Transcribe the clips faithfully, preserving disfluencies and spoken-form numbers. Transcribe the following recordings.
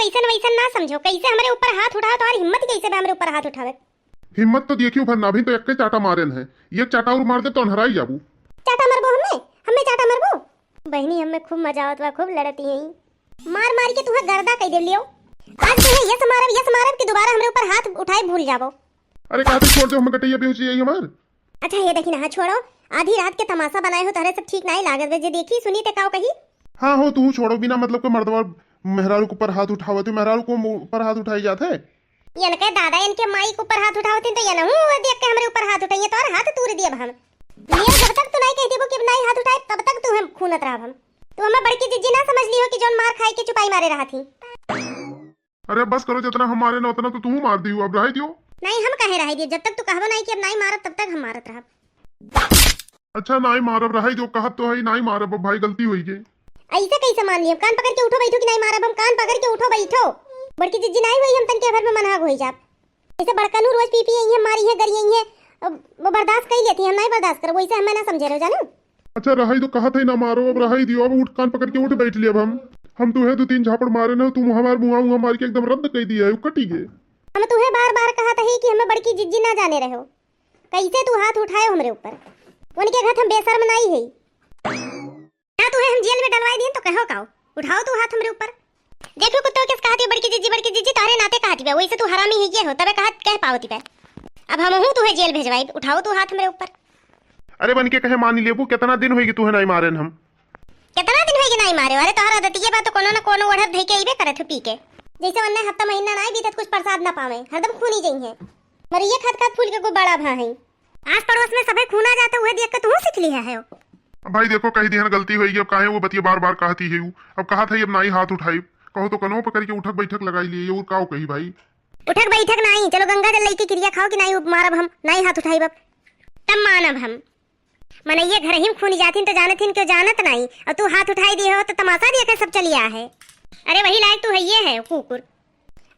ऐसन वैसन ना समझो, कैसे हमरे ऊपर हाथ उठाओ, तोहार हिम्मत कैसे बा हमरे ऊपर हाथ उठावे? हिम्मत तो देखियो भर ना, अभी तो एक्के चाटा मारेन है, एक चाटा और मार दे तो अन्हराई जाबू। चाटा मरबो हमें? हमें चाटा मरबो? बहिनी, हमें खूब मजा आवत बा, खूब लड़ती हैं। मार मार के तुहे गर्दा कई दे लियो। आज तुहे यस मारब, यस मारब कि दोबारा हमरे ऊपर हाथ उठाए भूल जाबो। अरे कहा तो छोड़ दे, हमें गटैया बेहोशी आई हमार। अच्छा, ये देखी ना, हाँ, छोड़ो, आधी रात के तमाशा बनाए हो, तोहरे सब ठीक नाई लागत बे, जे देखी सुनी ते काव कही? हाँ हो, तू छोड़ो, बिना मतलब के मर्दवा मेहरारू के ऊपर हाथ उठावत हो, मेहरारू को ऊपर हाथ उठाई जात है। इनके दादा, इनके माई के ऊपर हाथ उठावत हैं, तो ये नहू वो देख के हमरे ऊपर हाथ उठाइए, तो और हाथ तूर दिए हम। ये जब तक तू नहीं कह देबो कि अब नहीं हाथ उठाए, तब तक तू हम खूनत रहब हम। तू हमें बड़की जिज्जी ना समझ ली हो कि जौन मार खाए के चुपाई मारे रहा थी। अरे बस करो, जितना हम मारे ना उतना तो तू मार दियो, अब रहे दियो। नहीं, हम कहे रहे दियो, जब तक तू कहबो नहीं कि अब नहीं मारब, तब तक हम मारत रहब। अच्छा, नाई मारब, रहाई जो कहत तो है, नाई मारब, अब भाई गलती होई गे। ऐसे कैसे मान लियब? कान पकड़ के उठो बैठो कि नाई मारब हम, कान पकड़ के उठो बैठो। बड़की जिज्जी नाई होई, हम तनके भर में मनहा होई जाब। ऐसे बड़कनू रोज पी पी आई है, मारी है, गरी आई है, अब वो बर्दाश्त कर लेती है, हम नाई बर्दाश्त करब, वैसे हमें ना समझे रहो, जानो? अच्छा, रहाई तो कहत है ना मारो, अब रहाई दियो, अब उठ, कान पकड़ के उठ बैठ लियब हम। हम तुहे दो तीन झापड़ मारे ना, तुम हमार मुँहा मुँहा मार के एकदम रद्द कर दिया है, कटी गे। हम तुहे बार बार कहत है कि हमें बड़की जिज्जी ना जाने रहो। कैसे तू हाथ उठायो हमरे ऊपर? उनके घर हम बेशर्म नाई है। ना तुहे हम जेल में डलवाई दिए तो कहो काओ, उठाओ तू हाथ हमरे ऊपर। देखो कुत्तो किस कहती बड़की जिज्जी, बड़की जिज्जी तारे नाते कहती बे, वैसे तू हरामी है ये हो, तबे कहत कह पावती बे। अब हम हूँ तुहे जेल भेजवाई, उठाओ तू हाथ हमरे ऊपर। अरे बन के कहे मानी लेबू, कितना दिन होई कि तुहे नाई मारेन हम। कितना दिन होई कि नाई मारे? अरे तोहरा दतिये बा तो कोनो न कोनो ओढ़त धई के अइबे करत हो पी के। जैसे उन्ने हफ्ता महीना नाई बीतत कुछ प्रसाद ना पावे, हरदम खूनी जई है। मरिए खात खात फूल के गुब्बारा भा है। आस पड़ोस में सभे खूना जाता, उहे देख के तू सीख लिया है। अब भाई देखो, कही दिहन गलती होई, अब काहे वो बतिया बार बार कहती है उ? अब कहा था अब नाई हाथ उठाई, कहो तो कनो पकड़ के उठक बैठक लगाई लिए, और काओ कही भाई? उठक बैठक नाई, चलो गंगा जल लेके किरिया खाओ कि नाई मारब हम, नाई हाथ उठाई अब, तब मानब हम। मनइये घर ही में खूनी जाथिन तो जानत हिन क्यों जानत नाई, और तू हाथ उठाई दिए हो तो तमाशा देखे सब चलिया है। अरे वही लायक तू है ये है कुकुर।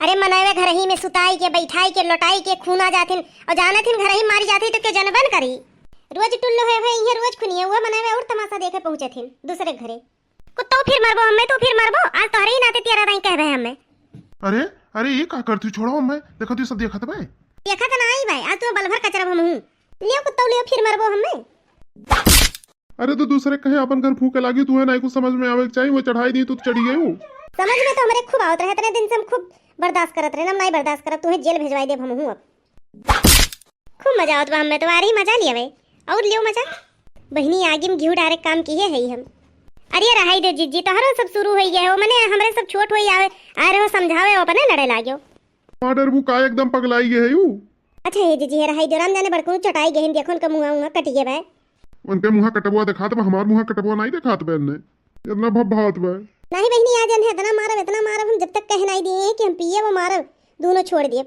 अरे मनइये घर ही में सुताई के, बैठाई के, लौटाई के खूना जाथिन, और जानत हिन घर ही मारी जाती तो क्यों जनबन करी। रोज टुल्लो है, है ये रोज खुनिए हुआ मनइये और तमाशा देखे पहुँचे थिन दूसरे घरे। कुत्तो फिर मरबो हमें, तू फिर मरबो, आज तोहरे ही नाते तियारा दाई कहबे हमें। अरे, अरे, ये का करती, छोड़ो हमें, देखा तू सब देखत बे। देखत नाई बे, आज तू बल भर कचरब हम हूँ। लियो कुत्तो लियो, फिर मरबो हमें। अरे तो दूसरे कहे अपन घर फूके लागी, तुहे नाई कुछ समझ में आवे के चाहिए, वो चढ़ाई दी, तू तो चढ़ी गई हूँ। समझ में तो हमरे खूब आवत रहे, इतने दिन से हम खूब बर्दाश्त करत रहे, हम नाई बर्दाश्त करब, तुहे जेल भेजवाई देब हम हूँ अब। खूब मजा आवत बा हमें तो, आ रही मजा लियावे। और लियो मजा। बहिनी आगी में घी डारे काम किहे है हम। अरे रहाई दे जिज्जी, तोहरो सब शुरू होई गए हो, मने हमरे सब छोट होई आवे, आ रहे हो समझावे हो, अपने लड़े लाग्यो। मार डरबू का एकदम पगलाई गए है यू। अच्छा हे जिज्जी, हे रहाई दे, राम जाने बड़कू चटाई गए हैं, देखो उनका मुँहा, मुँहा कट गया बा। उनके मुँहा कटबुआ दिखात बा, हमार मुँहा कटबुआ नहीं दिखात बा इनने। इतना भभावत बा। नहीं बहिनी, आज इन्हें इतना मारब, इतना मारब, हम जब तक कह नहीं दिए कि हम पिए वो मारब, दोनों छोड़ दिए।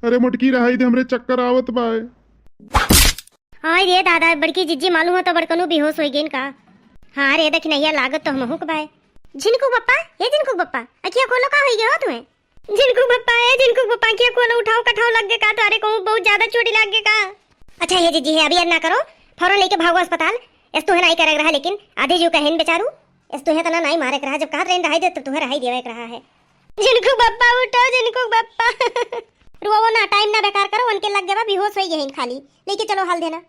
अरे मोटकी रहाई दे, हमरे चक्कर आवत बाय। हाय रे दादा, बड़की जिज्जी मालूम हो तो बड़कनू बेहोश होई गइन का। हाँ रे दखिनैया, लागत तो हमहू के बाय। झिनकू बप्पा, हे झिनकू बप्पा, अखिया खोलो, का होई गयो हो तुम्हें? झिनकू बप्पा, हे झिनकू बप्पा, अखिया खोलो, उठाओ, कठाओ लग गए का, तारे कहूँ बहुत ज्यादा चोटी लाग गए का। अच्छा हे जिज्जी, हे अभी ना करो, फौरन लेके भागो अस्पताल। एस तुहे नाई करे रहा, लेकिन आधे जो कहेन बेचारू, एस तुहे तना नाई मारे के रहा, जब कहत रहेन रहाई दे, तब तुहे रहाई देवे के रहा है। झिनकू बप्पा उठो, झिनकू बप्पा। रुआओ ना, टाइम ना बेकार करो, उनके लग गवा, बेहोश होई गए हैं खाली। लेके चलो हाल देना।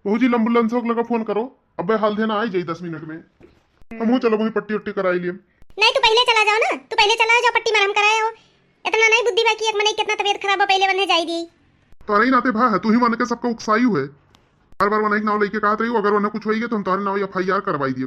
बहू जी, एम्बुलेंस लगा फोन करो, अबे हाल देना आई जाई दस मिनट में। हमहू चलो वही पट्टी उट्टी कराई लिए। नहीं, तू पहले चला जाओ ना, तू पहले चला जाओ, पट्टी मरहम कराए हो। इतना नहीं बुद्धि बाकी एक मनई कितना तबीयत खराब हो, पहले वन्ने जाई दी। तोरे ही नाते भा है, तू ही मन के सबका उकसाई हुए। बार बार वनई के नाव लेके कहत रही हो, अगर वन्ने कुछ होई गए तो हम तोरे नाव एफ आई आर करवाई दिए।